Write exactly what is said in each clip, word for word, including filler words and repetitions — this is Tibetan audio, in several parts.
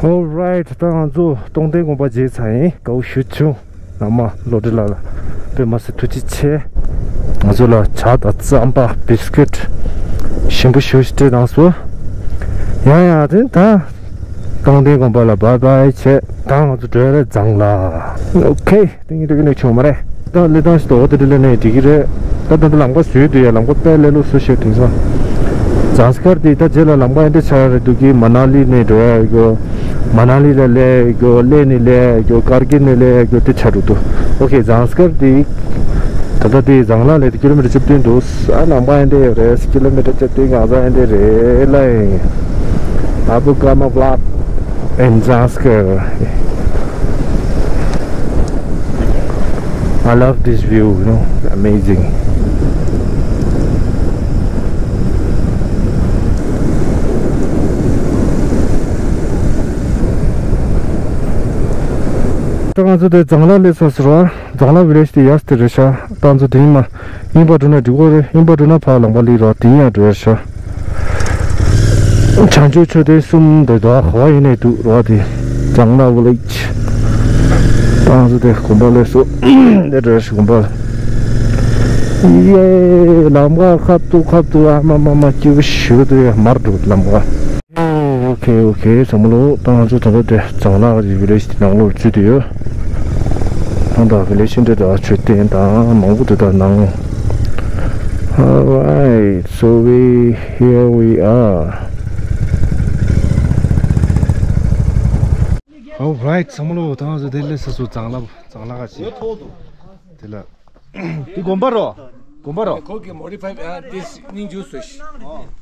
Alright, ད་ང་ཚོ་སྟོང་ཐུན་དགོན་པ་མཇལ་ཚར་ཡིན། དགའ་བོ་ཞེ་པོ་བྱུང་། ནང་མ་བློ་གྲོས་ལགས་ལ་དཔེ་མ་སྲིད་ཐུགས་རྗེ་ཆེ། ང་ཚོ་ལ་ཇ་དང་རྩམ་པ་བིས་ཀུད་ཞིམ་པོ་ཞེ་པོ་ཞིག་སྤྲད་བཏང་སོང་། ཡང་ཡང་དེ་ད་སྟོང་ཐུན་དགོན་པ་ལ་བཱའི་བཱའི་བྱས། ད་ང་ཚོ་འགྲོ་ཡ་རེད་ཛང་ལ། ཨོ་ཁེ། དེ་ཉིད་དུ་ཀི་ནས་བྱུང་མ་རེད། ད་ལི་ཐང་ཞིག་ཏུ་འོ་དེ་འདྲ་ལས་ནས་འགྲིག་གི་རེད། ད་ད་ལྟ་ལམ་ཁ་བཟོས་འདུག་ཡ། ལམ་ཁ་དཔེ་ལས་སླ་སོ་ཞིག་དེང་སང་། ཛང་སི་ཀར་དེ་ད་རྗེས་ལ་ལམ་ཁ་ཨེ་འདྲ་ཆགས་རེད་འདུག་གི། མ་ན་ལི་ནས་འགྲོ་ཡ་ཡོད་གི། མ་ན་ལི་ལ་སླེབས་ཡོད་གི། ལེ་ནས་སླེབས་ཡོད་གི། ཀར་གིལ་ནས་སླེབས་ཡོད་གི། དེ་ཆགས་འགྲོ་འདུག་ཨོ་ཁེ། ཛང་སི་ཀར་དེ་ད་ལྟ་དེ་ཛང་ལ་ལས་དེ་ཀི་ལོ་མི་ཊར་བཅུ་བདུན་འདུག་ཨ་ལམ་ཁ་ཨེ་འདྲ་ཡོད་རེད། ཀི་ལོ་མི་ཊར་བཅུ་བདུན་གང་ས་ཨེ་འདྲ་རེད་ལ། Abu Gama Block in Zanskar. I love this view, you know, amazing. ད་ང་ཚོ་དེ་ཛང་ལ་སླེབས་ཚར་ཟེར་བ། ཛང་ལ་བི་ལེ་ཇི་དེ་ཡར་དེ་རེད་ཤག་ད་ང་ཚོ་དེ་ཡིན་མ། ཡིན་པ་འགྲོ་ན་འགྲིག་གོ་རེད། ཡིན་པ་འགྲོ་ན་ཕར་ལམ་ཁ་སླེབས་རོགས། དེ་ཡིན་ཡང་འགྲོ་ཡ་ཤག་བྱང་ཆུབ་མཆོད་རྟེན་གསུམ་དེ་དོ་ག་བ་ཡིན་ནས་འདུག་རོགས་དེ། ཛང་ལ་བི་ལེ་ཇི། ད་ང་ཚོ་དེ་དགོན་པ་སླེབས་སོང་། དེ་འགྲོ་ཡ་ཤག་དགོན་པ། ཡེ། ལམ་ཁ་ཁ་ཐུག་ཁ་ཐུག་ཨ་མ་མ་མ་སྐྱིད་པོ་ཞེ་པོ་འདུག་ཡ། མར་འགྲོ་ལམ་ཁ། ཨོ་ཁེ་ཨོ་ཁེ། ཚང་མ་ལོ། ད་ང་ཚོ་ད་ལྟ་དེ་ཛང་ལ་གི་བི་ལེ་ཇི་དེ་ནང་ལོགས་འཛུལ་བསྡད་ཡོད། ད་ལྟ་བི་ལེ་ཇི་འདི་དག་མཆོད་རྟེན་དང་མང་པོ་དེ་དག་ནང་། Alright, so we, here we are. Alright, ཚང་མ་ལོ། ད་ང་ཚོ་དེ་སླེབས་ཚར་སོང་། ཛང་ལ། ཛང་ལ་ག་ཅི། དེ་ལ། འདི་དགོན་པ་རོ། དགོན་པ་རོ། ཁོ་གི་མོ་ཌི་ཕའི་ཨ་ཏིས་སྙིང་རྗེ་སོ་ཤི།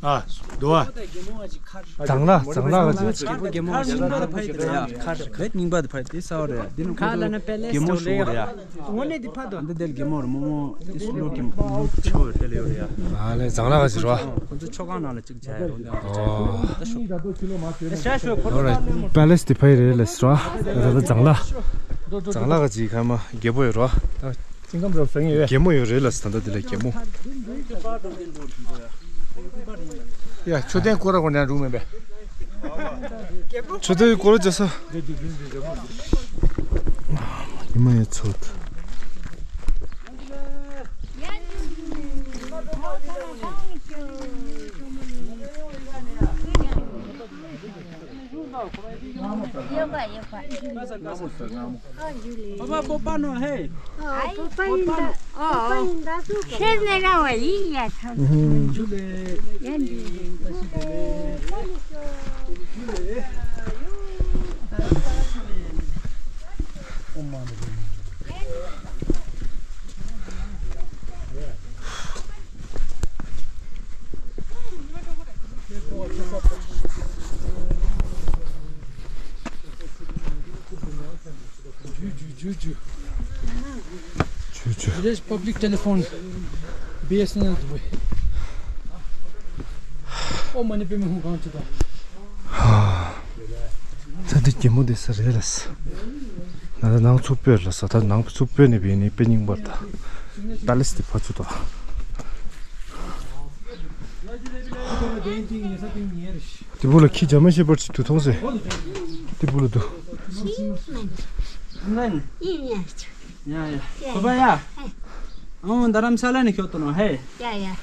ཨ། འདུག་ཨ། ཛང་ལ། ཛང་ལ་ག་ཅི། རྒྱལ་པོ་རྒྱལ་མོ་ཞིག་ན་ཕ་ཡི་དེ་ཡ་ཁ་རེད། སྙིང་པ་དེ་ཕ་ཡི་དེ་ས་བ་རེད། འདི་ནི་ཁོ་ཚོ་རྒྱལ་མོ་ཞིག་ཡོད་རེད་ཡ། དངོས་གནས་འདི་ཕ་དོ། འདི་དེ་རྒྱལ་མོ་རེད། མོ་མོ་དེ་སུ་ལོ་གི་མོ་ཆེ་བ་དེ་ལ་ཡོད་རེད་ཡ། ཨ་ལེ། ཛང་ལ་ག་ཅི་རོ། ཁོ་ཚོ་ཆོ་ག་ནང་ལ་གཅིག་བྱ་ཡ་རོ། འདི་ཨ་ད་ཤོག་ཨོ་ར། པེ་ལེ་སི་དེ་ཕ་ཡི་རེད་ལ་སི་རོ། ད་ད་ཛང་ལ། ཛང་ལ་ག་ཅི་ཁ་མ་རྒྱལ་པོ་ཡོད་རོ། ད། ཅིང་ཀམ་རོ་སང་ཡོད། རྒྱལ་མོ་ཡོད་རེད་ལ་སི། ད་ལྟ་དེ་ལ་རྒྱལ་མོ། ཡ། མཆོད་རྟེན་སྐོར་ར་སྐོར་ནས་འགྲོ་མེད་པས། མཆོད་རྟེན་སྐོར་ར་བྱེད་ས། ཉི་མ་ཡོད་ཚོད། ཡོད་པ་ཡོད་པ། ཁོ་པ་སྤོབས་པ་ནོ་ཧེ། ཨ། སྤོབས་པ་ཡིན་ད། ཨ། སྤོབས་པ་ཡིན་ད་སུ་ག་ཁྱེད་ནས་ར་བ་ཡིན་ཡ་ཐང་། ཨུ་ཧུ། ཡ་འདི་ཡིན་ད་སུ་ག་ལེ། Village Public Telephone, B S N L དུ་བས། ཨོ་མ་ཎི་པདྨེ་ཧཱུྃ་གང་ཅི་དང་། ད་འདི་རྒྱལ་མོ་བསྡད་ས་རེད་ལ་ས། ད་ལྟ་ནང་ཚུར་སྤོས་ལ་ས། ད་ནང་ཚུར་སྤོས་ནས་བས་ནི་དཔེ་རྙིང་པར་ད། ཏཱ་ལི་སི་དེ་ཕར་ཚུར་ད། དེ་བུ་ལ་ཁྱི་རྒྱ་མ་ཤེས་པར་ཅིག་དུ་མཐོང་ཟེར། དེ་བུ་ལ་དུ། ཡ་ཡ། ཁོ་པ་ཡ། ཨང་རྡ་རམ་ས་ལ་ནས་ཁྱོད་དུ་ནོ་ཧེ། ཡ་ཡ།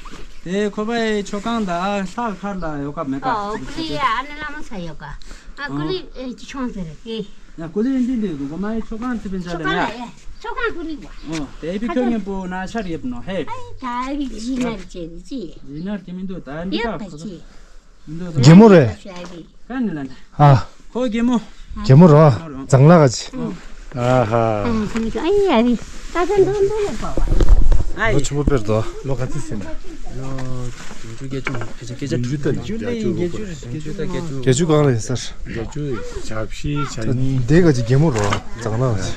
དེ་ཁོ་པ་ཡའི་མཆོད་ཁང་དང་ལྷ་མཁར་ལ་ཡོད་ཀ་མེད་ཀ། ཨོ་ཀུ་ལི་ཡ་ཨ་ནི་བླ་མ་ས་ཡོད་ཀ། ཨ་ཀུ་ལི་ཨེ་ཅི་ཆུང་ཟེར་ཨེ། ཡ་ཀུ་ལི་ཨེ་འདི་འདི་གོ་མ་ཡའི་མཆོད་ཁང་ཚི་པིན་ས་ལ་ཡ། མཆོད་ཁང་ཀུ་ལི་བ། ཨོ་དེ་བི་ཁྱོད་ངན་པོ་ན་ཆར་ཡེབ་ནོ་ཧེ། ཨ་ད་བི་ཇི་ནར་ཅེ་ཅི། ཇི་ནར་ཅེ་མི་འདུག་ད་འདི་ཡོད་ཀ་ཀ་ཅི། རྒྱལ་མོ་རེད། ཨ། ཁོ་རྒྱལ་མོ། རྒྱལ་མོ་རོ། ཛང་ལ་ག་ཅི། ཨ་ཧ། ལོ་ཆེན་པོ་དཔེར་དོ། ལོ་ག་ཚོད་ཟིན་ན། ལོ་བདུན་ཅུ་བརྒྱད་ཅུ་བརྒྱད་ཅུ་བརྒྱད་ཅུ་བརྒྱད་ཅུ་གང་ལ་ཡིན་སར། བརྒྱད་ཅུ་བརྒྱད་ཅུ་གང་ལ་ཡིན་སར། བརྒྱད་ཅུ་ཞབས་ཕྱི་བྱ་ནི། འདི་ག་ཅི་རྒྱལ་མོ་རོ། ཛང་ལ་ག་ཅི།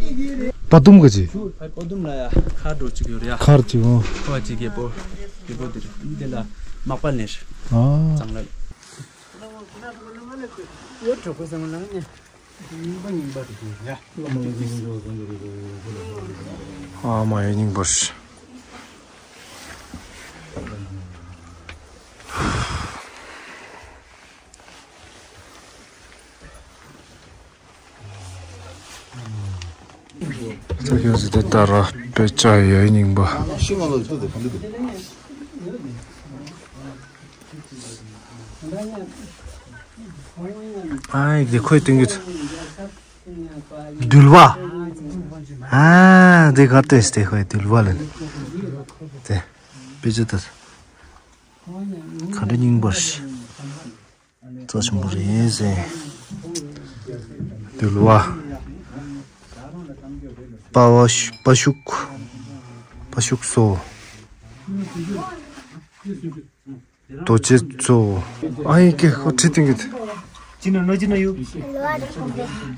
པ་དུམ་ག་ཅི། ཨ་པ་དུམ་ལ་ཡ་ཁར་འགྲོ་གཅིག་ཡོད་རེད་ཡ། ཁར་གཅིག་འོ། ཁོ་གཅིག་རྒད་པོ། རྒད་པོ་དེ་རེད། འདི་ལ་མག་པ་ལེན་རེད། ཨ། གཙང་ལ། ཨ་མ་ཡ་རྙིང་པ་རེད། ཚ་ཁྱོད་ཚོ་དེ་ལྟར་དཔེ་ཆ་ཡ་རྙིང་པ། ཨ་ཡིག་དེ་ཁོས་སྟོན་གྱི་འདུལ་བ། ཨ་དེ་ག་ལྟོས་དེ་ཁོས་འདུལ་བ་ལ་དེ་དཔེ་ཆ་དེ་ག་འདྲ་རྙིང་པ་རེད། རྩ་ཆེན་པོ་རེད་ཟེར། འདུལ་བ། པ་བ་ཤུ་པ་ཤུག་པ་ཤུག་སོ། རྡོ་རྗེ་གཙོ་བོ། ཨ་ཡིག་གེ་ཁོ་ཁྲི་སྟོན་གྱི་འདུག་ཅི་ན་ནོ་ཅི་ན་ཡོད།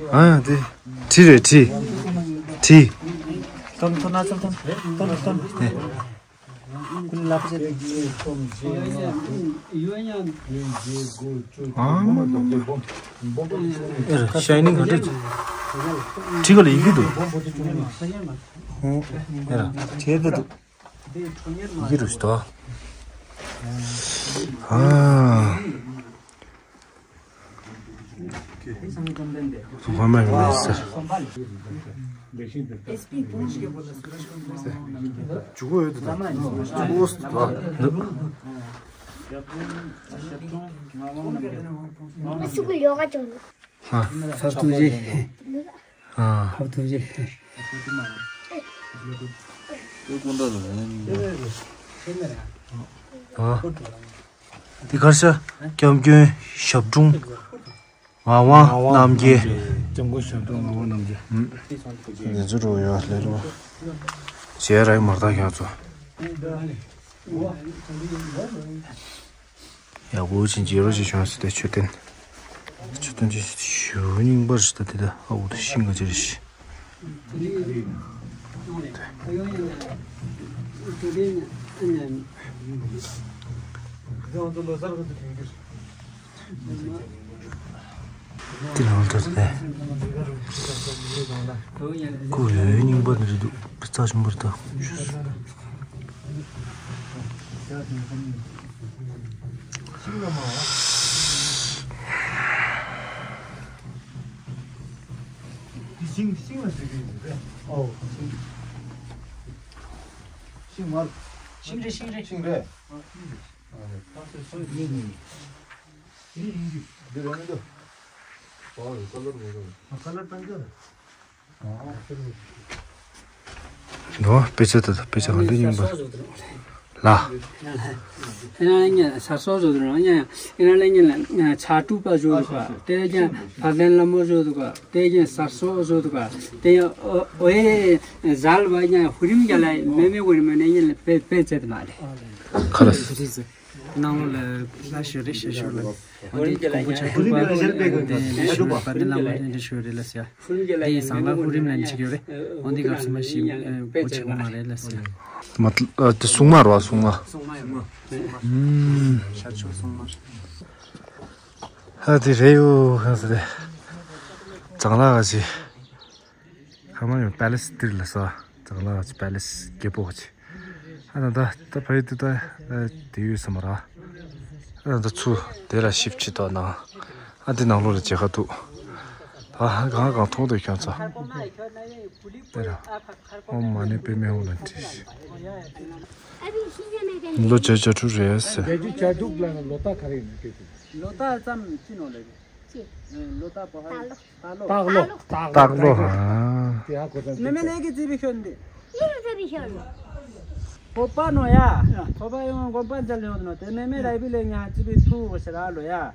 ཨ་དེ་ཁྲི་རེད་ཁྲི། ཁྲི། ཐོན་ཐོན་ན་ཚོམ་ཐོན་ཐོན་ཐོན་ཐོན། ཀུན་ལགས་ཅེ། ཨ་མ་མ་མ། ཨེ་ར་ཤའི་ནིང་ག་འདྲ། ཁྲི་ག་ལ་ཡི་གེ་འདུག་ཨེ་ར་བྱས་ད་འདུག་ཡི་གེ་རུ་ཞིག་འདུག་ཨ། ཁོ་མ་ཡོང་མེད་ཟེར། ཇུ་གོ་ཡོད་དུ་དང་། ཇུ་གོ་སུ་གི་ཡོ་ག་ཅུང་། ཨ། ཕབ་ཐུབ་ཅེ། ཨ། ཕབ་ཐུབ་ཅེ། ཨ། འདི་གར་ཤ། སྐྱབས་མགོན་ཞབས་དྲུང་ངག་དབང་རྣམ་རྒྱལ། སྐྱབས་མགོན་ཞབས་དྲུང་ངག་དབང་རྣམ་རྒྱལ། འདི་ཚོ་རུ་ཡོད་ལས་རུ། ཞལ་རག་མར་ཐག་ཁྱག་ཚོ། ཡག་པོ་ཅིག་མཇལ་རོགས་ཅིག་བྱུང་ཟེར་ཏེ་མཆོད་རྟེན། མཆོད་རྟེན་ཅིག་ཞུ་སྙིང་པར་ཞིག་ད་དེ་ད་ཨ་འོ་ད་ཤིང་ག་ཅི་རེད་ཤི། དེ་རང་ལྟར་ཏེ། ཁོ་ཡོད་རྙིང་པ་འདི་རེད་འདུག་རྩ་ཆེན་པོ་རེད་ད། ཤིང་ཤིང་ལ་ཟེར་གི་ཡིན་རེད། ཨོ། ཤིང་མར། ཤིང་རེད་ཤིང་རེད། ཤིང་རེད། ཨ་རེད། ད་སོ་སོ་ཡིན། འདི་རང་མི་འདུག་ཨོ་རེད། ཀ་ལར་མི་འདུག་ཨ་ཀ་ལར་བཏང་རྒྱུ་རེད། ཨོ། ནོ་དཔེ་ཆ་དེ་དཔེ་ཆ་ག་འདྲ་ཡིན་པ། ལ། ཨེ་ན་ལེ་ཉེ་ས་སོ་བཟོ་དུ་རང་ཉེ། ཨེ་ན་ལེ་ཉེ་ལ་ཕྱག་དྲུག་པ་བཟོ་དུ་ག་ཏེ་ཀྱང་ཕ་དན་ལ་མོ་བཟོ་དུ་ག་ཏེ་ཀྱང་ས་སོ་བཟོ་དུ་ག་ཏེ་ཡང་ཨོ་ཨེ་ཟལ་བ་ཉེ་ཧུ་རིམ་རྒྱ་ལ་མེ་མེ་ཧུ་རིམ་མ་ནེ་ཉེ་ལ་པེ་པེ་ཚེ་དུ་མ་ལེ། ཁ་ལ། ནང་ལོགས་ལ་ལ་ཞོ་རེ་ཞེ་ཞོ་ལ། འོ་དེ་གོང་བུ་ཆ་ཐུབ་པ་དེ་ལ་ཞོ་བ་དེ་ལ་མ་རེ་ཞོ་རེ་ལ་ཟེར། དེ་ཡི་སང་ལ་ཧུ་རིམ་ལ་འཇིག་ཡོད་རེད། འོ་དེ་སྐབས་སུ་མ་ཞིག་གོ་ཆེ་གོ་མ་རེད་ལ་ཟེར། མ་ཨ་དེ་སྲུང་མ་རེད་བ་སྲུང་མ། སྲུང་མ་ཡོད་མ། ཨུམ། ཤ་ཆུ་སྲུང་མ། ཨ་དེ་རེད་ཡོ་ག་ཟེར་རེད། གཙང་ལ་ག་ཟེར། ཁ་མ་ཡོང་པེ་ལེ་སི་འདིར་ལ་ས། གཙང་ལ་ག་ཅི་པེ་ལེ་སི་རྒྱལ་པོ་ག་ཅི། ཨ་ད་ད་ད་ཕ་ཡི་དུ་ད་དེ་ཡོད་ས་མ་ར། ཨ་ད་ཚུ་དེ་ལ་ཞིབ་ཅི་ཏོ་ན། ཨ་དེ་ནང་ལོགས་ལ་མཇལ་ཁ་འདུག་ད་གང་གང་མཐོང་དུ་ཁྱོད་ཚོ། དེ་ར། ཨོཾ་མ་ཎི་པདྨེ་ཧཱུྃ་ལ་བྲིས། ལོ་བརྒྱད་ཅུ་གྱ་དྲུག་རེད་ཟེར། བརྒྱད་ཅུ་གྱ་དྲུག་ལ་ལོ་རྟགས་ག་རེ་ཡིན་ནམ་སྐད་ཆ། ལོ་རྟགས་ཙམ་ཅི་ནོ་ལེ། ལོ་རྟགས་པོ་ཧ། སྟག་ལོ། སྟག་ལོ། སྟག་ལོ་ཧ། དེ་ཧ་གོ་ཙམ་མེ་མེ་ལེ་གི་ཙི་བི་ཤོན་འདི། ཡིན་ཙི་བི་ཤོན་ལོ། ཁོ་པ་ནོ་ཡ། ཁོ་པ་ཡོང་གོམ་པ་འཇལ་ཡོང་ནོ་དེ་མེ་མེ་ར་བི་ལེ་ཉ་ཙི་བི་ཐུ་བོ་ཤ་ར་ལོ་ཡ། ཨོ།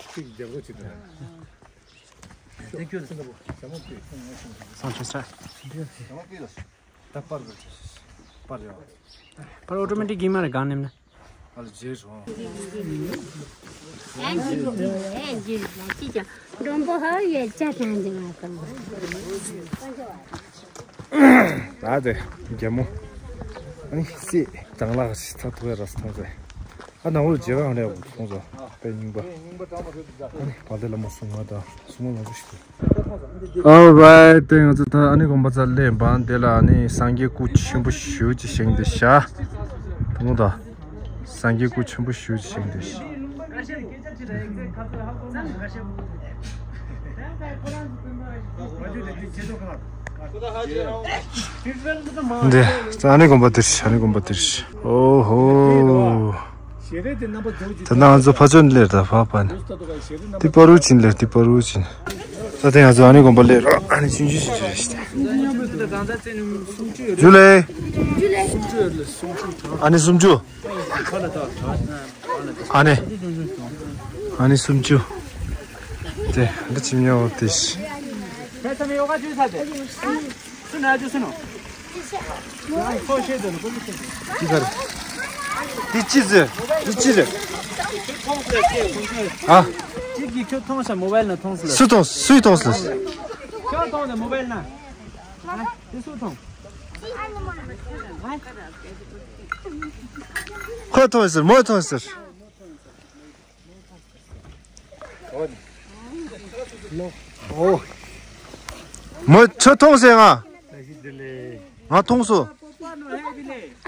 གཅིག་རྒྱབ་གོ་གཅིག་དང་། སང་ཆུ་ས། ད་པར་པར་ཨོ་ཏོ་མེ་ཊིག་གི་མ་རེད་གང་ནེམ་ན། ཨ་ལ་རྗེས་སུ། ཨེ་ཇི་ལ་ཅི་ཅང་མགྲོན་པོ་ཧ་ཡོད་ཅག་ཐང་ཅི་མ་གང་། ད་དེ་རྒྱལ་མོ། ཨ་ནི་སི་དང་ལག་ཞིག་ཚ་ཐུག་ཡ་ར་སི་ཐང་ཚེ། ཨ་ནང་ལོ་རྗེས་རང་ལས་འོང་སོང་ཚོ་དཔེ་རྙིང་པ། ཨ་ནི་བ་དེ་ལ་མ་སུ་མ་ད་སུ་མ་མང་པོ་ཞིག་འདུག Alright, དེ་ང་ཚོ་ད་ཨ་ནི་དགོན་པ་ཚ་ལེན་པ་འདི་ལ་ཨ་ནི་སངས་རྒྱས་སྐུ་ཆེན་པོ་ཞེ་ཅིག་བཞེངས་ཏེ་བཞག་དེ་མོ་ད། སངས་རྒྱས་སྐུ་ཆེན་པོ་ཞེ་ཅིག་བཞེངས་ཏེ་བཞག་འདི་ཨ་ནི་དགོན་པ་འདིར་ཨ་ནི་དགོན་པ་འདིར། ཨོ་ཧོ། ད་ང་ཚོ་ཕ་ཆོས་ལེར་ད་ཕ་པ་ནི། ཏི་པ་རུ་ཅིན་ལེར་ཏི་པ་རུ་ཅིན། ད་ལྟ་ང་ཚོ་ཨ་ནི་དགོན་པ་ལེར་ཨ་ནི་ཆུང་ཆུང་ཞིག་རེད་ཤི། ཇུ་ལེ། ཨ་ནི་སུམ་ཅུ། ཨ་ནི། ཨ་ནི་སུམ་ཅུ། དེ་འདི་ཅི་ཉོ་དེ་ཤི། སུ་ན་ཅུ་སུ་ནོ། ཅི་གར། འདི་ཅི་ཟེར། འདི་ཅི་རེད། ཨ། ཅིག་གིས་ཁྱོད་མཐོང་ཤག་མོ་བལ་ན་མཐོང་སོང་། སུ་མཐོང་སུས་མཐོང་སོང་། ཁྱོད་མཐོང་ནས་མོ་བལ་ན། ཨ། དེ་སུ་མཐོང་། ཁོས་མཐོང་ཟེར་མོས་མཐོང་ཟེར། ཨོ། མོས་ཁྱོད་མཐོང་ཟེར་ང་། ང་མཐོང་སོང་།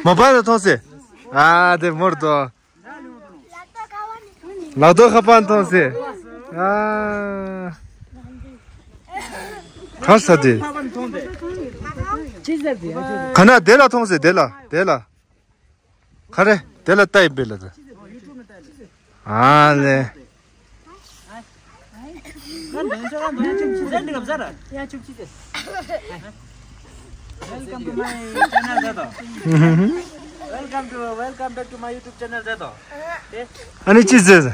མ་པ་ལ་མཐོང་ཟེར། ཨ་དེ་མོར་དོ། ལག་ཏོ་ཁ་པར་མཐོང་ཟེར། ཨ། ག་ས་དེ། ག་ན་དེ་ལ་མཐོང་ཟེར་དེ་ལ་དེ་ལ། ག་རེ་དེ་ལ་ལྟ་ཡི་བེ་ལ་དེ། ཨ་ལེ། Welcome to my channel, Zeto. Welcome to, welcome back to my YouTube channel, Zeto. ཨ་ནི་ཅི་ཟེར།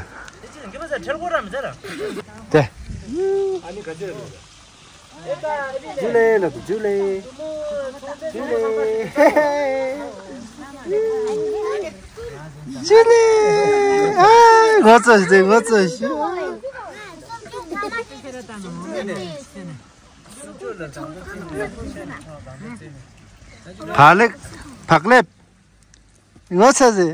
དེ། ཇུ་ལེ་ལ་དུ་ཇུ་ལེ། ཇུ་ལེ། ཇུ་ལེ། ཨ་ང་ཚོ་ཞིག་ང་ཚོ་ཞིག་བག་ལེབ། བག་ལེབ། ངོ་ཚ་ཟེ།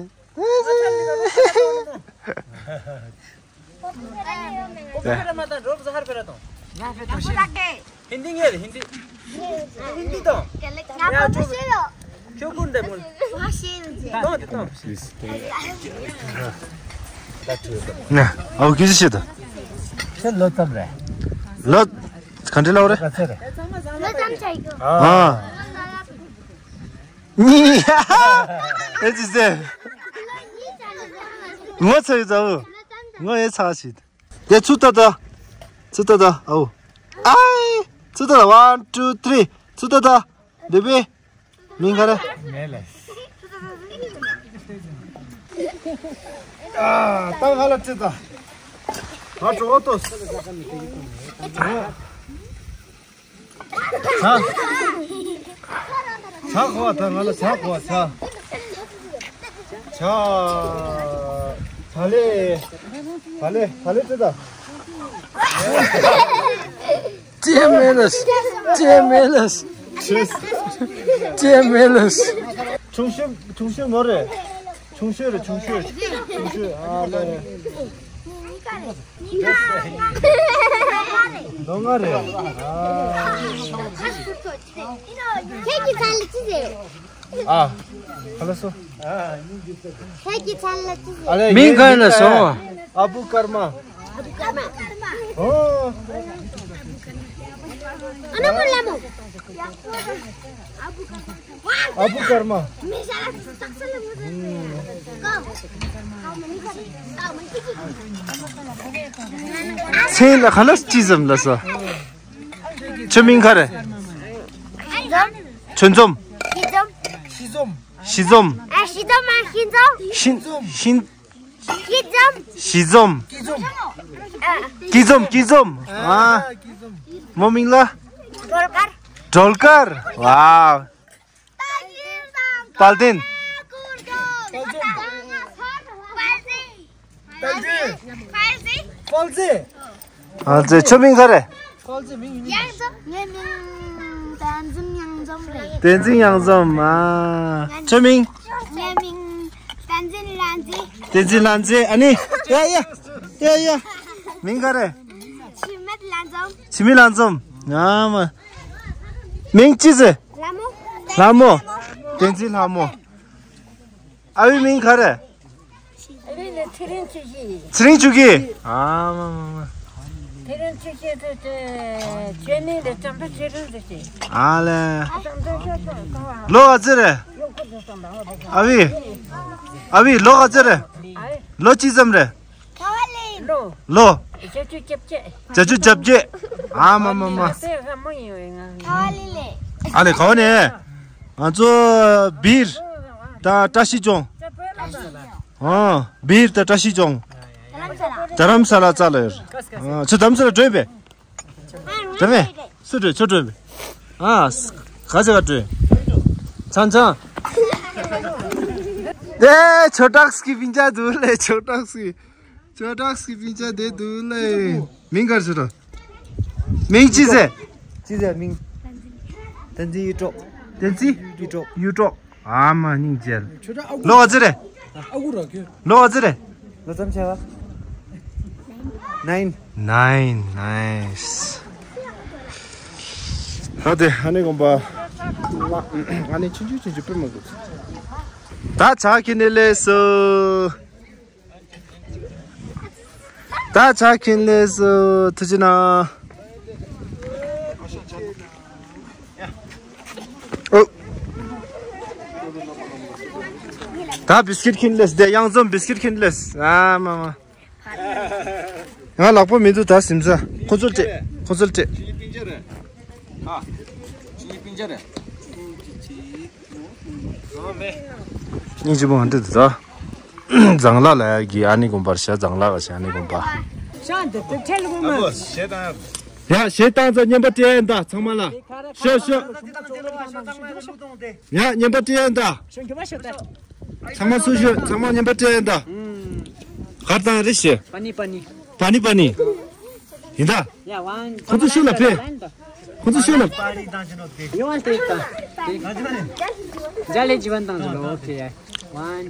ཧིན་དི་ངེར་ཧིན་དི། ཧིན་དི་དང་། ཡ་ཁྱོད་ཁྱོད་ཀུན་དེ་མོལ། དང་དེ་དང་། ན་ཨོ་གི་ཤེད་དོ། ཁྱོད་ལོ་ཙམ་རེད། ལོ་ག་འདྲ་ལོ་རེད། ག་ཚོད་རེད། ལོ་ཙམ་ཆགས་ཡོད། ཨ། ཨེ་ཅི་ཟེར། ངོ་ཚ་ཡི་ཚ་བོ། ངོ་ཨེ་ཚ་ཞིག་དེ་ཚུ་ཏ་ཏ། ཚུ་ཏ་ཏ་ཨའུ། ཨའི། ཚུ་ཏ་ཏ། One, two, three. ཚུ་ཏ་ཏ། འདི་བི། མིང་ག་རེ། མེ་ལེ། ཨ། ཏ་ང་ལ་ཚུ་ཏ། ང་ཅོ་ཏོ། ཧ། ཇ་གོ་བ་ད་ང་ལ་ཇ་གོ་བ་ཇ། ཇ། ཇ་ལེ། ཇ་ལེ་ཇ་ལེ་ཙི་ད། ཅེ་མེ་ལེས། ཅེ་མེ་ལེས། ཅེ་མེ་ལེས། ཆུང་ཤོས་ཆུང་ཤོས་མོ་རེད། ཆུང་ཤོས་རེད་ཆུང་ཤོས་ཆུང་ཤོས་ཨ་ལེ། ལོ་ལྔ་རེད། ཨ། ཁྱེད་ཀྱི་མཚན་ལ་ཅི་ཟེར། ཨ། ཁ་ལ་སོ། ཁྱེད་ཀྱི་མཚན་ལ་ཅི་ཟེར། ཨ་ལེ། མིང་ག་ལ་སོ། ཨ་བུ་ཀརྨ། ཨོ། ཨ་ན་མོ་ལ་མོ། ཨ་བུ་ཀརྨ། མཚན་ལ་ག་ལ་ཅི་ཙམ་ལ་སོ། ཁྱོད་མིང་ག་རེ། ཆོས་འཛོམས། ཤི་འཛོམས། ཤི་འཛོམས། ཤི་འཛོམས། ཤི་འཛོམས། ཤི་འཛོམས། སྐྱིད་འཛོམས། སྐྱིད་འཛོམས། ཨ། མོ་མིང་ལ། སྒྲོལ་དཀར། སྒྲོལ་དཀར། ཝའོ། དཔལ་ལྡན། དཔལ་ལྡན། དཔལ་ལྡན། དཔལ་ལྡན། ཨ་ཙེ། ཁྱོད་མིང་ག་རེ། དཔལ་ལྡན། མིང་ཡིན། ངའི་མིང་བསྟན་འཛིན་གཡང་འཛོམས་རེད། བསྟན་འཛིན་གཡང་འཛོམས། ཨ། ཁྱོད་མིང་། ངའི་མིང་བསྟན་འཛིན་ལྷ་མཛེས། བསྟན་འཛིན་ལྷ་མཛེས། ཨ་ནི། ཡ་ཡ། ཡ་ཡ། མིང་ག་རེ། འཆི་མེད་ལྷ་འཛོམས། འཆི་མེད་ལྷ་འཛོམས། ཨ་མ། མིང་ཅི་ཟེར། ལྷ་མོ། ལྷ་མོ། བསྟན་འཛིན་ལྷ་མོ། ཨ་བའི་མིང་ག་རེ། ཨ་བའི་མིང་ཚེ་རིང་ཆོས་སྐྱིད། ཚེ་རིང་ཆོས་སྐྱིད། ཨ་མ་མ་མ། ཚེ་རིང་ཆོས་སྐྱིད་དེ་དེ་ཆོས་མིང་དེ་བྱམས་པ་ཆོས་སྒྲོན་ཟེར་གྱི། ཨ་ལེ། བྱམས་པ་ཆོས་སྒྲོན་གང་བ། ལོ་ག་ཚོད་རེད། ཨ་བའི། ཨ་བའི་ལོ་ག་ཚོད་རེད། ལོ་གཅིག་ཙམ་རེད། ལོ། ལོ། བརྒྱད་ཅུ་གྱ་བརྒྱད། བརྒྱད་ཅུ་གྱ་བརྒྱད། ཨ་མ་མ་མ། ཨ་ལེ་ག་བ་ནས། ང་ཚོ་སྦིར་དང་བཀྲ་ཤིས་ལྗོངས། ཨ། སྦིར་དང་བཀྲ་ཤིས་ལྗོངས། རྡ་རམ་ས་ལ་རྩ་ལ་ཡོད། ཨ། ཁྱོད་རྡ་རམ་ས་ལ་འགྲོ་ཡིན་པས། འགྲོ་མེད། སུ་འགྲོ། ཁྱོད་འགྲོ་མེད། ཨ། ག་ཚོད་ག་འགྲོ། ཚང་ཚང་། ཨེ། ཆོས་གྲགས་ཀྱི་སྤུན་ཀྱག་འདུག་ལེ། ཆོས་གྲགས་ཀྱི། ཆོས་གྲགས་ཀྱི་སྤུན་ཀྱག་དེ་འདུག་ལེ། མིང་ག་རེ་ཟེར་རོ། མིང་ཅི་ཟེར། ཅི་ཟེར་མིང་། བསྟན་འཛིན་གཡུ་སྒྲོག་བསྟན་འཛིན་གཡུ་སྒྲོག་གཡུ་སྒྲོག་ཨ་མ་སྙིང་རྗེ། ལོ་ག་ཚོད་རེད། ཨ་ཁུ་ར་ཁྱོད། ལོ་ག་ཚོད་རེད། ལོ་ཙམ་བྱས་པ། Nine. Nine. Nice. ད་དེ་ཨ་ནེ་དགོན་པ། ཨ་ནེ་ཆུང་ཆུང་ཆུང་ཆུང་དཔེ་མང་པོ། ད་ཕྱག་འཁྱེར་ནས་སླེབས་སོང་། ད་ཕྱག་འཁྱེར་ནས་སླེབས་སོང་། ཐུགས་རྗེ་གནང་། ཨོ། ད་བིས་ཀིཊ་འཁྱེར་ནས་སླེབས། དེ་གཡང་འཛོམས་བིས་ཀིཊ་འཁྱེར་ནས་སླེབས། ཨ་མ་མ། ང་ལག་པ་མི་འདུག་ད་ཟིམ་ས། ཁོ་ཚོར་སྤྲད། ཁོ་ཚོར་སྤྲད། ཨ། སྙིང་རྗེ་པོ་ང་འདྲ་འདུག་ད། ཛང་ལ་ལ་ཡ་གི་ཨ་ནེ་དགོན་པར་བྱ། ཛང་ལ་ག་བྱ་ཨ་ནེ་དགོན་པ། ཤ་འདི་དུ་ཁྲལ་དགོས་མ། ཡ་ཞེ་སྡང་ཚ་བརྙན་པ་སྤྲད་ཡ་ད་ཚང་མ་ལ། ཤོ་ཤོ། ཡ་བརྙན་པ་སྤྲད་ཡ་ད། ཚང་མ་སུ་ཤོད། ཚང་མ་བརྙན་པ་སྤྲད་ཡ་ད། གར་དང་རེ་ཤེ། པ་ནི་པ་ནི། པ་ནི་པ་ནི། ཡིན་ད། ཁོ་ཚོ་ཤོད་ལ་ཕེ། ཁོ་ཚོ་ཤོད་ལ། You want to eat the? Jale jivan tang lo, okay. One.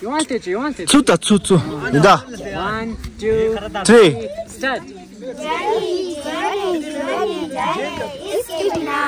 You want to, you want to. ཚུ་ད་ཚུ་ཚུ། ཡིན་ད། One, two, three. Start. Journey, journey, journey, journey, इसके बिना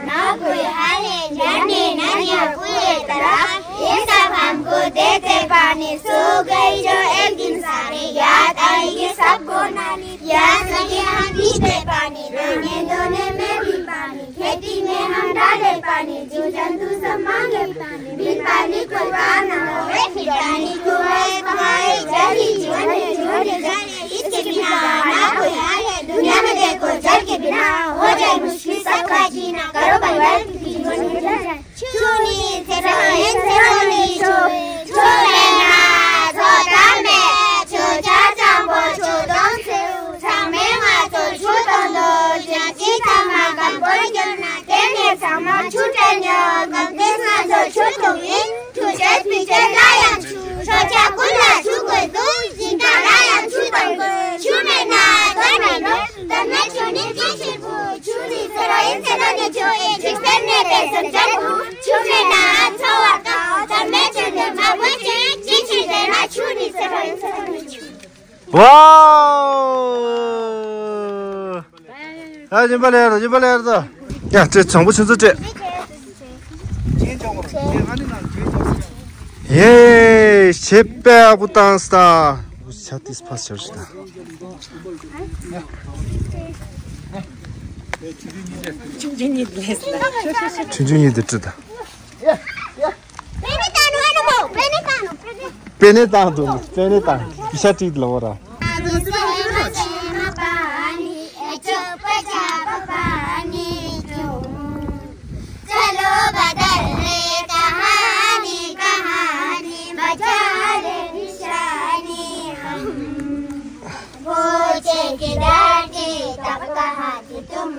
ना कोई हाल है। जर्नी, नन्या पुए तरह, ये सब हमको देते पानी। सो गई जो एक दिन सारी, याद आएगी सबको नानी। प्यास लगे हम पीते पानी, नहाने धोने में भी पानी, खेती में हम डाले पानी, जीव जंतु सब मांगे पानी, बिन पानी कोई काम ना होए, फिर पानी को आए पकाए, जल ही जीवन है, जीवन है जल है, इसके बिना ना कोई हाल है। दुनिया में देखो जल के बिना हो जाए मुश्किल सबका जीना, करो परिवार की जीवन में जाए। Chuni, tera, en tera, ni, cho, cho, le, na, cho, ta, me, cho, cha, chang, bo, cho, don, se, u, chang, me, nga, cho, cho, don, do, ja, chi, ta, ma, kan, bo, yo, na, te, ne, sa, ma, chu, te, nyo, kan, te, sa, cho, cho, to, in, chu, che, pi, che, la, yang, chu, cho, cha, kun, la, chu, ko, du, jin, ka, la, yang, chu, tong, ko, chu, me, na, to, me, no, ta, me, chu, ni, chi, chi, bu, chu, ni, se, ro, in, se, ro, ni, chu, e, chi, se, ne, te, se, cha, bu, chu, me, na, cho, wa, ka, ta, me, chu, ne, ma, bu, chi, chi, chi, te, na, chu, ni, se, ro, in, se, ro, ni, chu. Wow! ཡ། སྦྱིན་པ་ལེགས་སོ། སྦྱིན་པ་ལེགས་སོ། ཡ། ཁྱེད་བྱང་བུ་ཆུ་ཚོད་སྤྲད། ཡེ། ཞེ་པའི་ཨ་ཁུ་བཏང་སྟ། ཆ་ཏིས་ཕ་ཟེར་ཞིག་དང་། ཆུང་ཆུང་གཉིས་དེ་ལས་སླ། ཆུང་ཆུང་གཉིས་དེ་བྲི་དང་། པེ་ནེ་བཏང་འདུག་པེ་ནེ་བཏང་། ཡི་ཤ་ཏིས་ལ་འོ་ར། चलो बदल ले कहानी, कहानी बचा ले निशानी हम। पूछे किधर थी तब कहाँ थी तुम,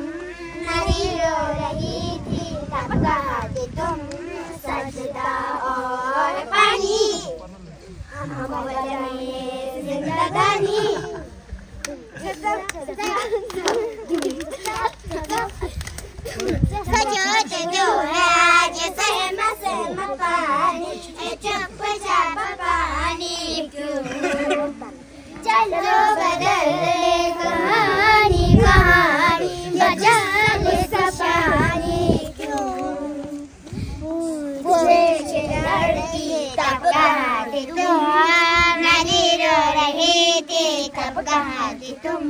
नदी रो रही थी तब कहाँ थी तुम, सजदा और पानी। हम बचाएंगे जिंदगानी। सजो सजो है आज सहमा सहमा पानी, ए चुप चाप पानी क्यों? चलो बदल ले कहानी, कहानी बचा ले सब पानी क्यों? पूछे लड़की तब कहाँ थी तुम, नदी रो रही थी तब कहाँ थी तुम,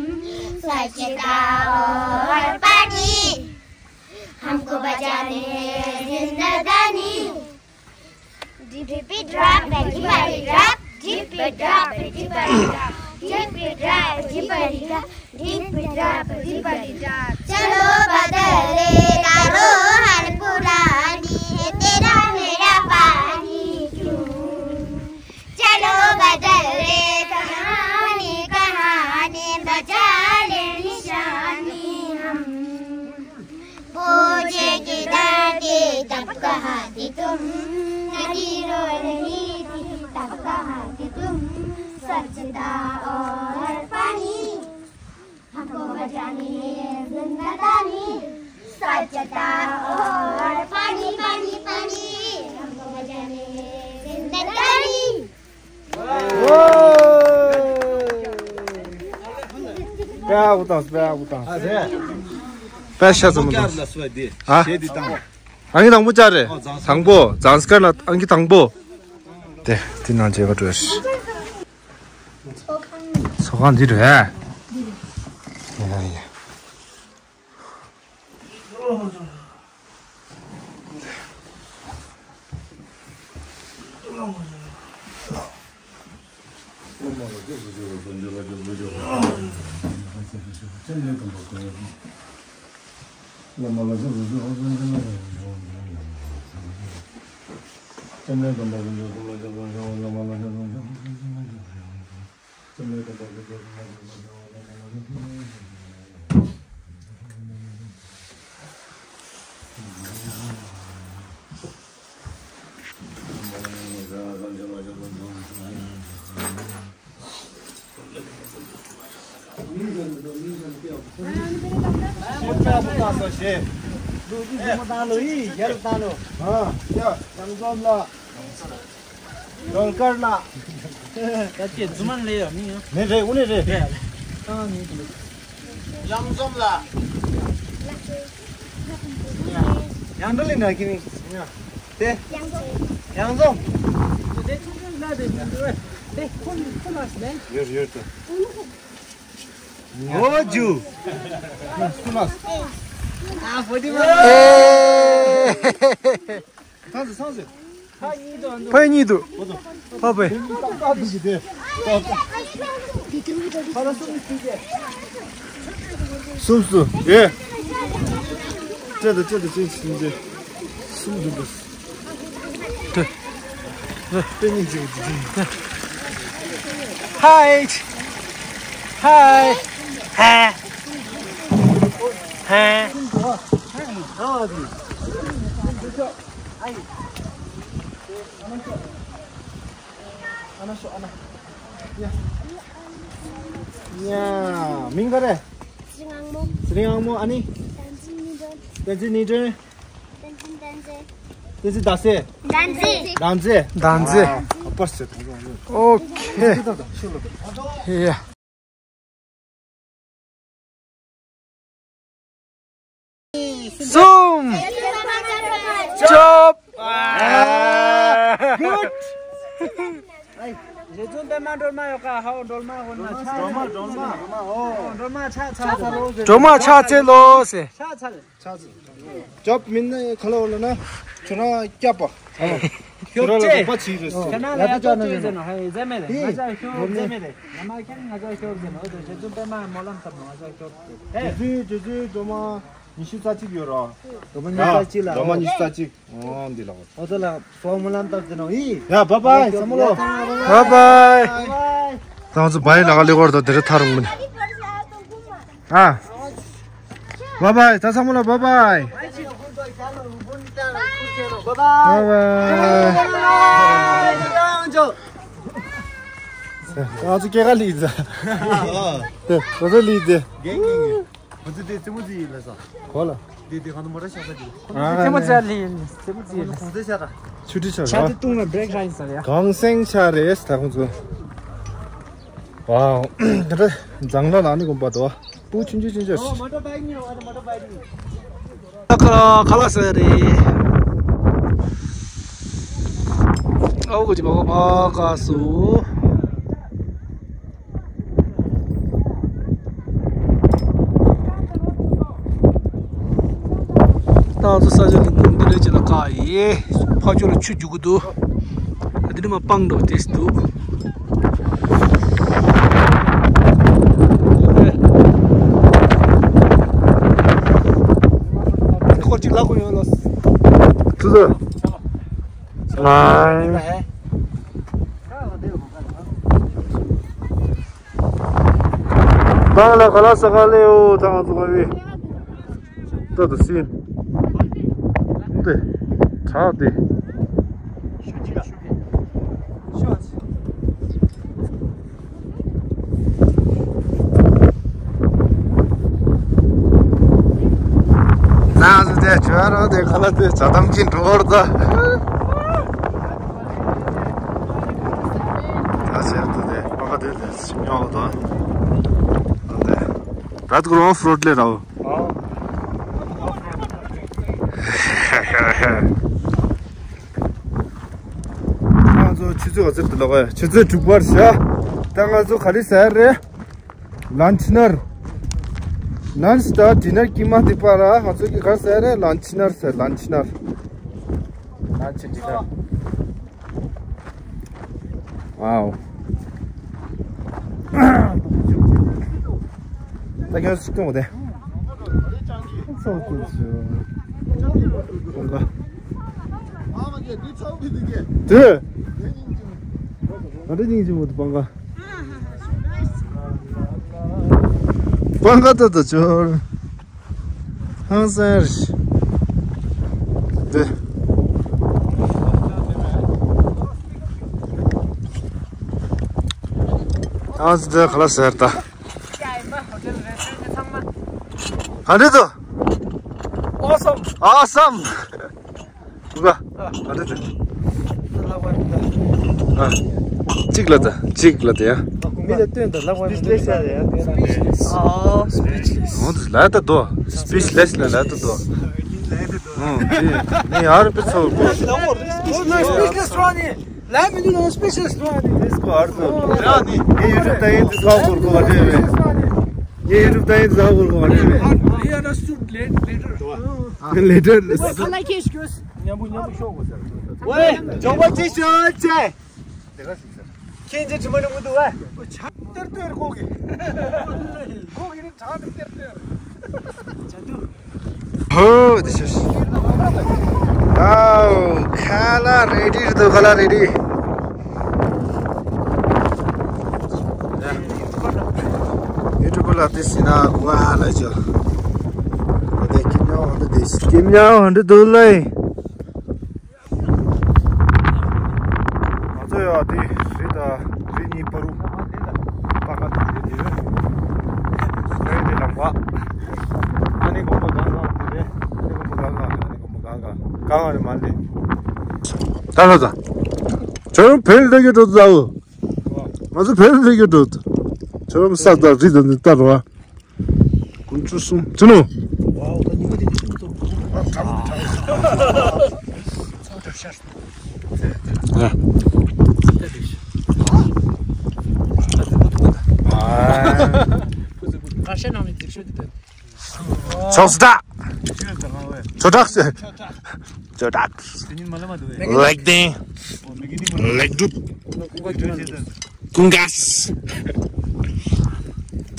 सजदा और पानी हमको बचाने जिंदगानी। Dippity drop, dippity drop, dippity drop, dippity drop, dippity drop, dippity drop, dippity drop, dippity drop. चलो बदले करो हर पुरानी, है तेरा मेरा पानी क्यों? चलो बदले कहानी, कहानी बचा ले निशानी हम। पूछे किधर थी तब कहाँ थी तुम, नदी रो रही थी तब कहाँ थी तुम, सजदा और पानी हमको बचाने जिंदगानी, सजदा और पानी, पानी, पानी हमको बचाने जिंदगानी। པེ་ཨ་བུ་དང་། པེ་ཨ་བུ་དང་། པེ་ཤ་ཙམ་དང་། ཨ། ཨང་ཀི་དང་པོ་ཅར་རེད། དང་པོ་ཛང་སྐར་ལ་ཨང་ཀི་དང་པོ། དེ་དེ་ནང་བྱེད་པ་འགྲོ་ཤི། ཚོགས་ཁང་འདི་རེད། ཡ་ཡ། ལོ་ཡི་རྒྱལ་དང་ལོ། ཨ། ཡ། ཡང་འཛོམས་ལ། རང་དཀར་ལ། ད་ཅི་རྫུན་མ་ལས་ཡོད་མི་ཡོད། མི་རེད། དངོས་གནས་རེད། རེད། ཨ་ནི། ཡང་འཛོམས་ལ། ཡང་འདྲ་ལས་ན་ཁྱི་མི། དེ། ཡང་འཛོམས། དེ་ཆུང་ཆུང་ལ་དེ་མི་འདུག་དེ་ཁོ་ཁོ་ལ་ཟེར། ཡོད་ཡོད་དེ། ཨོ་ཇུ། ཁོ་ལ་ཟེར། ཨ་བོ་དེ་མ། ཨེ། ཚང་ཟེར་ཚང་ཟེར། ཕ་གཉིས་འདུག་ཕ་ཕ། གསུམ་སུ། ཡེ། ཅི་དང་ཅི་དང་ཅི་ཟེར། གསུམ་འདུག་པེ་གཉིས་ཅིག་ཧའི། ཧའི། ཧ། ཧ། ཨ་ན་ཤོ་ཨ་ན། ཡ། ཡ། མིང་ག་རེ། ཚེ་རིང་དབང་མོ། ཚེ་རིང་དབང་མོ། ཨ་ནི། བསྟན་འཛིན་ནི་སྒྲོན། བསྟན་འཛིན་ནི་སྒྲོན། བསྟན་འཛིན་བསྟན་འཛིན། བསྟན་འཛིན་ཟླ་ཟེར། བསྟན་འཛིན། བསྟན་འཛིན། བསྟན་འཛིན། ཨ། ཨ་པར་ཟེར། ཨོ་ཁེ། ཡ། གསུམ། ཅོབ། ཨ། གུཌ། རྗེ་བཙུན་པད་མ་སྒྲོལ་མ་ཡོད་ཀ། ཧའོ། སྒྲོལ་མ་ཧོ་ན་ཆ། སྒྲོལ་མ། སྒྲོལ་མ། ཨོ། སྒྲོལ་མ་ཆ་ཚ། སྒྲོལ་མ་ཆ་ཚེ་ལོ་ཟེར། ཆ་ཚ། ཆ་ཚ། ཅོབ་མིན་ནི་ཁ་ལོ་ལ་ན་ཁྱོད་རང་སྐྱབས་པ། ཁྱོད་རང་ལ་རོགས་པ་བྱེད་རེད་ཟེར། ཁྱོད་རང་ལ་ཡ་ཅོ་ཅོ་ཟེར་ནོ། ཧེ་ཟེར་མེད་རེད། ང་ཅག་ཁྱོད་ཟེར་མེད་རེད། ང་མ་ཁྱེད་ང་ཅག་ཁྱོད་ཟེར་ནོ། ཨོ་དེ་རྗེ་བཙུན་པད་མ་སྨོན་ལམ་བཏབ་ནོ། ང་ཅག་ཁྱོད་ཟེར། ཧེ། རྗེ་བཙུན་རྗེ་བཙུན་སྒྲོལ་མ་ཉི་ཤུ་རྩ་གཅིག་ཡོད་རོ། སྒྲོལ་མ་ཉི་ཤུ་རྩ་གཅིག། སྒྲོལ་མ་ཉི་ཤུ་རྩ་གཅིག། ཨོ་འདི་ལ། ཨོ་ད་ལ་སོ་སྨོན་ལམ་བཏབ་ཟེར་ནོ་ཡི། ཡ་བཱའི་བཱའི་བསམ་བློ། བཱའི་བཱའི། ད་ང་ཚོ་བཱའི་ལ་ག་ལེ་གོར་དང་དེ་རེ་ཐར་འོང་མིན། ཨ། བཱའི་བཱའི། ད་བསམ་བློ་བཱའི་བཱའི། བཱའི་བཱའི། ང་ཚོ་སྐྱེ་ཁ་ལི་ཛ། ང་ཚོ་ལི་ཛ། ང་ཚོ་དེ་རྩེད་མོ་རྩེ་ཡིན་ལ་ས། གོ་ལ། དེ་དེ་གང་དུ་མོ་ཊ་ཤག་ས་དེ། རྩེད་མོ་རྩེ་ལི་ཡིན། རྩེད་མོ་རྩེ་ཡིན། གོང་ཚད་ཤག་ར། ཆུ་ཁྲི་ཤག་ར། ཆ་དེ་བཏུང་ན་བྷི་རེག་ཤག་ཡིན་ས་རེད། གང་སེང་ཤག་རེད་ད་ཁོང་ཚོ། ཝའོ། དེ་འདྲ་འཛམ་གླིང་ལ་ནི་དགོན་པ་དོ། པུ་ཆུང་ཆུང་ཆུང་ཆུང་། ཁ་ཁ་ལག་ཟ་རེད། ཨའོ་གོ་ཅི་མ་གོ་མ་ག་སུ། ད་ང་ཚོ་ས་ཆ་འདི་འདི་ལས་ཅི་ལ་བཀག་ཡིན། ཕར་ཕྱོགས་ལ་ཆུ་རྒྱུག་གི་འདུག་འདི་ནི་མ་སྤང་འགྲོ་དེ་འདུག་ཁོར་ཅིག་ལ་གོ་ཡོད་ལོ། ཙུ་ཙུ། ལའི། སྤང་ལ་ག་ལ་ས་ག་ལེའོ་ད་ང་ཚོ་ག་བི། ཏོ་ཏོ་སིན། ཏེ། ཁྲག་ཏེ། ན་ཟེར་ཏེ་ཁྱོད་རང་དེ་ག་ལ་དེ་ཇ་དམ་གྱི་འགྲོ་བར་ད། ད་ཟེར་ཏེ་དེ་པ་ག་དེ་དེ་སིམ་ཡོང་ད། ད་དེ་ར་ཏུ་ཀུ་རོ་ཨོཕ་རོཌ་ལེ་ར་འོ། ང་ཚོ་ཆུ་ཚོད་ག་ཚོད་དུ་ལོག་ག་ཡ། ཆུ་ཚོད་དྲུག་པར་བཞག་ད་ང་ཚོ་ག་རེ་ཟ་ཡ་རེད། ལན་ཆི་ནར། ལན་ཆི་དང་ཌི་ནར་དཀྱིལ་མ་དེ་པར་ང་ཚོ་གི་ག་རེ་ཟ་ཡ་རེད། ལན་ཆི་ནར་ཟེར། ལན་ཆི་ནར། ལན་ཆི་ཌི་ནར། ཝའོ། ད་ཁྱོད་སུ་གཏོང་བ་དེ། ཚོགས་ཚོགས་ཚོགས། དེ། ང་འདྲ་སྙིང་རྗེ་མོ་དུ་སྤང་ཀ། སྤང་ཀ་ཏོ་ཏོ་ཅོར། ཧང་སང་རེད། འདི། ཨ་ཙི་འདི་ག་ལ་ཟེར་ད། ག་འདྲ་འདུག Awesome. Awesome. ག་འདྲ་འདུག་ཨ། གཅིག་ལ་ད་གཅིག་ལ་ད་ཡ། མི་ལ་སྟོན་དང་ལབ་པ་མི་འདུག་ཨ། Speechless. འོ་འདི་ལ་ད་དོ། Speechless ལ་ལ་ད་དོ། ཨོ་དེ་ནི་ཡར་པེ་ཚོ་གོ། Speechless རོ་ནི། ལ་མི་འདུག་ན་Speechless རོ་ནི། དེ་སྐོར་ཨར་ཚོ། ཡ་ནི་ངའི་ཡུ་ཊུབ་ད་ཡིན་དེ་ཚོ་གོར་གོ་བ་དེ་བས། ངའི་ཡུ་ཊུབ་ད་ཡིན་དེ་ཚོ་གོར་གོ་བ་དེ་བས། Later. Later. ཁ་ལག་ཁྱེར་ཤོག་ཉམས་པོ་ཉམས་པོ་ཤོག་གོ་ཟེར། ཝེ། ཇོ་བོ་ཅི་ཤོད་ཅེ། ཁྱེད་ཀྱི་དྲི་མ་ནི་མི་འདུག་ཨ། ཏེར་ཏེར་ཁོག་གི། ཁོག་གི་ནི་གྲང་ནི་ཏེར་ཏེར། ཧོ་དེ་ཤོད། ཨའོ་ཁ་ལག་རེ་ཌི་རེད་འདུག་ཁ་ལག་རེ་ཌི། ཡུ་ཊུབ་ལ་དེ་སི་ན་གུ་ཨ་ལ་ཅོ། དེ་ཀི་ཉོ་འདི་དེ་ཀི་ཉོ་འདི་འདུག་ལེ། ང་ཚོ་ཡ་དེ་རི་དང་རི་གཉིས་བར་དུ་པ་ཀ་དེ་དེ་རེད། རི་དེ་ལ་བ། ཨ་ནི་དགོན་པ་གང་གང་དེ་རེད། ཨ་ནི་དགོན་པ་གང་གང་ཨ་ནི་དགོན་པ་གང་གང་གང་ཨ་ནི་མ་ལེ། ད་ལོ་ད། ཁྱོད་རང་བལ་ལས་ཀྱི་འགྲོ་ད་འོ། ང་ཚོ་བལ་ལས་ཀྱི་འགྲོ་ད། ཁྱོད་རང་ས་ད་རི་དང་འདི་ལྟར་བ། དགུ་བཅུ་གསུམ་ཅི་ནོ། ཨ། ཆེ་ནང་མི་འདེབས་ཤོག་དེ་དོན། ཚོགས་སྒྲ། ཚོགས་སྒྲ། ཚོགས་སྒྲ། ལེགས་ལྡན། ལེགས་གྲུབ། ཀུན་དགའ།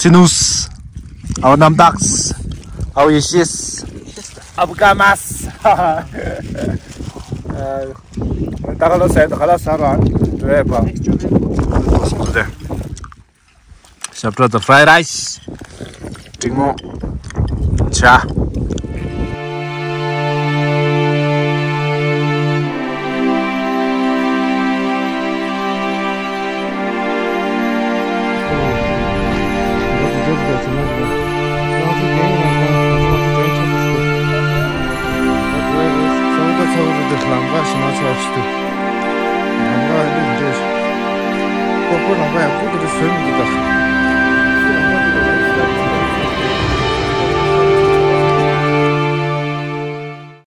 ཅི་ནུས། ཨའོ་རྣམ་དག། ཨའོ་ཡེ་ཤེས། ཨ་བུ་ཀ་མ་སི། ད་ག་ལ་ཟེར་ད་ག་ལ་ཟེར་ར་འགྲོ་ཡས་པ། ཞབས་བྲོ་དང་fried rice། འབྲིང་མོ། ཇ། ལམ་ཁ་ཞིག་ན་ཚ་ཞིག་འདུག་ལམ་ཁ་འདི་འདྲ་ཞིག་ཀོ་པོ་ལམ་ཁ་ཡག་པོ་འདི་འདྲ་བཟོས་མི་འདུག་ད།